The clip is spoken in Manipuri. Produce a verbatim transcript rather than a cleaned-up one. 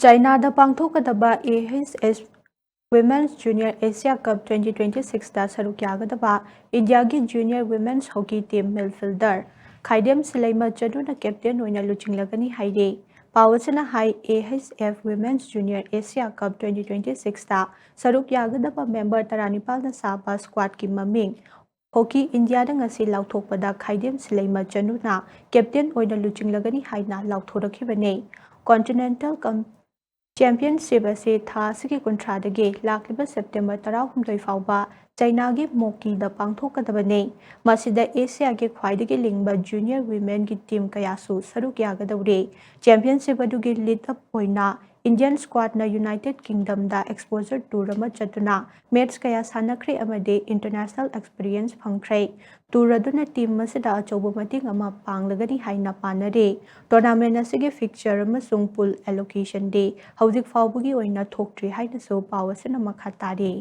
ꯆꯥꯏꯅꯥꯗ ꯄꯥꯡꯊꯣꯛꯀꯗꯕ AHF Women's Junior Asia Cup twenty twenty sixꯇ ꯁꯔꯨꯛ ꯌꯥꯒꯗꯕ ꯏꯟꯗꯤꯌꯥꯒꯤ Junior Women's Hockey Team midfielder ꯈꯥꯏꯗꯦꯝ ꯁꯤꯂꯩꯃ ꯆꯅꯨꯅ captain ꯑꯣꯏꯅ ꯂꯨꯆꯤꯡꯂꯒꯅꯤ ꯍꯥꯏꯔꯤ꯫ ꯄꯥꯎ ꯑꯁꯤꯅ ꯍꯥꯏ, AHF Women's Junior Asia Cup twenty twenty sixꯇ ꯁꯔꯨꯛ ꯌꯥꯒꯗꯕ member ꯇꯔꯥꯅꯤꯄꯥꯜꯅ ꯁꯥꯕ squadꯀꯤ ꯃꯃꯤꯡ Hockey Indiaꯗ ꯉꯁꯤ ꯂꯥꯎꯊꯣꯛꯄꯗ ꯈꯥꯏꯗꯦꯝ ꯁꯤꯂꯩꯃ ꯆꯅꯨꯅ captain ꯑꯣꯏꯅ ꯂꯨꯆꯤꯡꯂꯒꯅꯤ ꯍꯥꯏꯅ ꯂꯥꯎꯊꯣꯔꯛꯈꯤꯕꯅꯤ꯫ Continental Com- Championship ꯑꯁꯤ ꯊꯥ ꯑꯁꯤꯒꯤ ꯀꯨꯟꯊ꯭ꯔꯥꯗꯒꯤ ꯂꯥꯛꯂꯤꯕ September ꯇꯔꯥꯍꯨꯝꯗꯣꯏ ꯐꯥꯎꯕ ꯆꯥꯏꯅꯥꯒꯤ ꯃꯣꯀꯤꯗ ꯄꯥꯡꯊꯣꯛꯀꯗꯕꯅꯤ꯫ ꯃꯁꯤꯗ ꯑꯦꯁꯤꯌꯥꯒꯤ ꯈ꯭ꯋꯥꯏꯗꯒꯤ ꯂꯤꯡꯕ junior womenꯒꯤ team ꯀꯌꯥꯁꯨ ꯁꯔꯨꯛ ꯌꯥꯒꯗꯧꯔꯤ꯫ Championship ꯑꯗꯨꯒꯤ lead up ꯑꯣꯏꯅ Indian squadꯅ United Kingdomꯗ exposure tour ꯑꯃ ꯆꯠꯇꯨꯅ match ꯀꯌꯥ ꯁꯥꯟꯅꯈ꯭ꯔꯦ ꯑꯃꯗꯤ international experience ꯐꯪꯈ꯭ꯔꯦ꯫ Tour ꯑꯗꯨꯅ team ꯑꯁꯤꯗ ꯑꯆꯧꯕ ꯃꯇꯦꯡ ꯑꯃ ꯄꯥꯡꯂꯒꯅꯤ ꯍꯥꯏꯅ ꯄꯥꯅꯔꯤ꯫ Tournament ꯑꯁꯤꯒꯤ fixture ꯑꯃꯁꯨꯡ pool allocationꯗꯤ ꯍꯧꯖꯤꯛ ꯐꯥꯎꯕꯒꯤ ꯑꯣꯏꯅ ꯊꯣꯛꯇ꯭ꯔꯤ ꯍꯥꯏꯅꯁꯨ ꯄꯥꯎ ꯑꯁꯤꯅ ꯃꯈꯥ ꯇꯥꯔꯤ꯫